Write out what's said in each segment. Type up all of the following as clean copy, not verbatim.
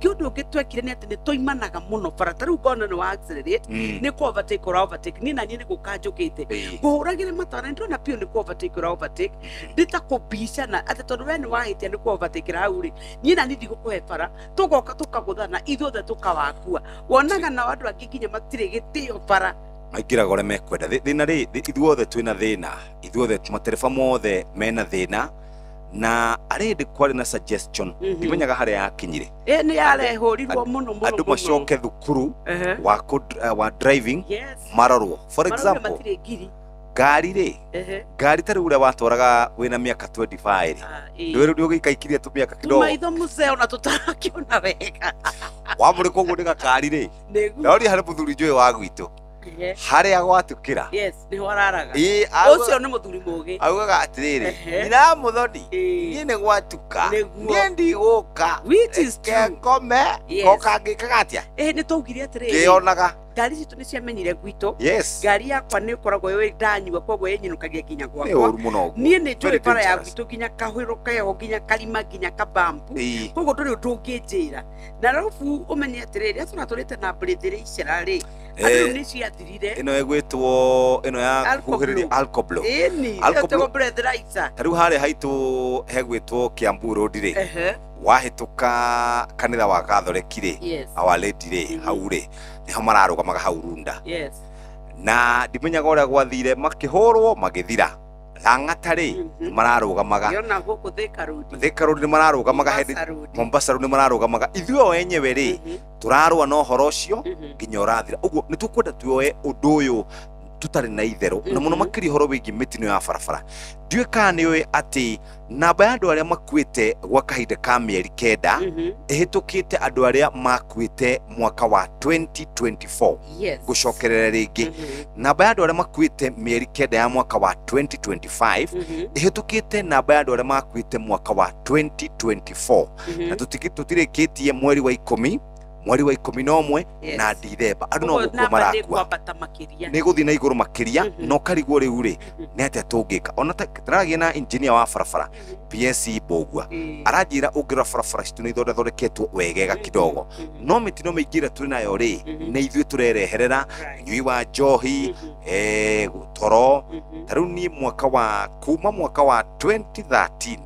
Ningĩ ũndũ ũngĩ twekire nĩ atĩ nĩ tũimanaga mũno bara. Ta rĩu ngona nĩ wa accelerate, nĩ kũ overtake ũra overtake, niĩ na niĩ nĩ gũka njũkĩte ngũhũragĩre matara, nĩ ndĩrona biũ nĩ kũ overtake ũra overtake, ndĩ ta kũbicana atĩ tondũ we nĩ wahĩtia nĩ kũ overtake hau rĩ, niĩ na niĩ ndigũkũhe bara, tũgoka tũkagũthana ithuothe tũkawakua. Wonaga nao andũ angĩ nginya matirĩ gĩtĩo bara. Maingĩraga ũrĩa mekwenda. Thĩna rĩ, ithuothe twĩna thĩna, ithuothe matereba mothe mena thĩna, na arĩ kwarĩ na suggestion, ndimenyaga harĩa yakinyire. Ĩ nĩ yarehũrirwo mũno mũno. Andũ macoke thukuru wa driving, marorwo. For example, matirĩ ngiri. Ngari rĩ, ngari ta rĩu ũrĩa watwaraga wĩna mĩaka 25 rĩ, ndũĩ rĩu ũgĩikaikirie tũmĩaka kidogo. Tũmaitho mũzee ona tũtarakĩona wega. Wamũrĩkwo ũguo nĩ gakari rĩ, nĩguo. Ndaroria harĩ mũthuri njũĩ wa gwitũ harĩa gwatukĩra. Yes, nĩho araraga. Ĩ, ũcio nĩ mũthuri mũgĩ. Augaga atĩrĩrĩ, nyina mũthoni, niĩ nĩ gwatuka, niĩ ndigũka, Which is reke true. ngome, ngoka ngĩkaga atĩa. Ĩ nĩ twaugire atĩrĩrĩ, ngĩonaga ngari citũ nĩ ciamenyire gwitũ. Yes. Ngari yakwa nĩ ĩkoragwo ĩ ndanyua, koguo ĩnyinũkagia nginya Nĩ gwakwa. ũru mũno ũguo. Niĩ nĩ njũĩ Very bara ya dangerous. gwitũ nginya kahũrũ keho, nginya karima, nginya kabambu. Koguo ndũrĩ ũndũ ũngĩnjĩra. Na arabu ũmenye atĩrĩrĩ, atũratũrĩte na mbũrĩthĩrĩ icera rĩ, andũ rĩu nĩ ciathirire. Ĩno ĩgwĩtwo ĩno ya Alcoblow. kũhuhĩrĩria, Alcoblow. Ĩni Alcoblow. ĩtagwo breathalyzer. Ta rĩu harĩa haitũ hegwĩtwo Kiambu Road rĩ, wahĩtũka kanitha wa Gathoreki rĩ, Our Lady rĩ, hau rĩ nĩho mararũgamaga hau Runda. Na ndimenyaga ũrĩa gwathire, makĩhũrwo magĩthira. Lang'ata rĩ, mararũgamaga. Yona gũkũ Thika Road. Thika Road nĩ mararũgamaga hĩndĩ Mombasa Road. Mombasa Road nĩ mararũgamaga. Ithuĩ o enyewe rĩ, tũrarũa na ũhoro ũcio nginya ũrathira. Ũguo nĩ tũkwenda tuoe ũndũ ũyũ tũtarĩ na itherũ, na mũno makĩria ũhoro wĩgiĩ mĩtino ya barabara. Ndiũĩ kana nĩ ũĩ atĩ namba ya andũ arĩa makuĩte gwa kahinda ka mĩeri 9 ĩhĩtũkĩte andũ arĩa makuĩte mwaka wa 2024. Ngũcokerera rĩngĩ, namba ya andũ arĩa makuĩte mĩeri 9 ya mwaka wa 2025 ĩhĩtũkĩte namba ya andũ arĩa makuĩte mwaka wa 2024, na tũtirĩkĩtie mweri wa 10, mweri wa 11 na Dithemba andũ no Ũguo gũkua namba nĩ marakua. kwambata makĩria. Nĩ gũthiĩ na igũrũ makĩria. Na ũkarigwo rĩu rĩ, nĩ atĩa tũngĩka. Ona tũragia na engineer wa barabara, PSC Mbũgua, aranjĩra ũngĩrora barabara citũ nĩ ithondeketwo wegega kidogo, no mĩtino mĩingĩ ĩrĩa twĩ nayo rĩ, nĩ ithuĩ tũrereherera, ũnyui wa njohi, toro. Ta rĩu niĩ mwaka wa kuma mwaka wa 2013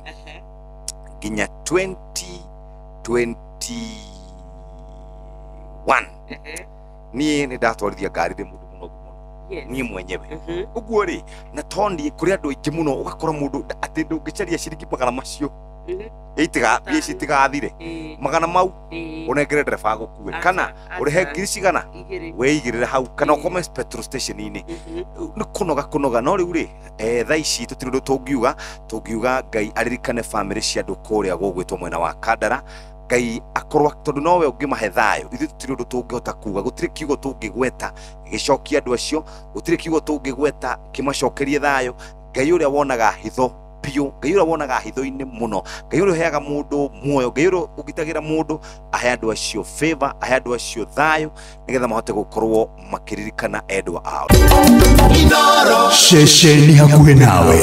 nginya 2021, niĩ nĩ ndatwarithia ngari ndĩ mũndũ mũnogu mũno, niĩ mwenyewe. Ũguo rĩ, na tondi kũrĩ andũ aingĩ mũno, ũgakora mũndũ atĩ ndũngĩcaria ciringi magana macio, mbia ici itigathire, magana mau ũnengere ndereba agũkue, kana ũrĩhe ngiri cigana wĩigĩrĩre hau, kana ũkome petrol station-inĩ. Nĩ kũnoga kũnoga. No rĩu rĩ, thaa ici tũtirĩ ũndũ tũngiuga. Tũngiuga Ngai aririkane bamĩrĩ cia andũ kũrĩa gũgwĩtwo mwena wa Kandara. Ngai akorwo tondũ nowe ũngĩmahe thayũ. Ithuĩ tũtirĩ ũndũ tũngĩhota kuga, gũtirĩ kiugo tũngĩgweta gĩcokie andũ acio, gũtirĩ kiugo tũngĩgweta kĩmacokerie thayũ. Ngai ũrĩa wonaga hitho biũ, Ngai ũrĩa wonaga hitho-inĩ mũno, Ngai ũrĩa ũheaga mũndũ muoyo, Ngai ũrĩa ũgitagĩra mũndũ, ahe andũ acio favor, ahe andũ acio thayũ, nĩgetha mahote gũkorwo makĩririkana endwa ao. Ceceni hakuhĩ nawe.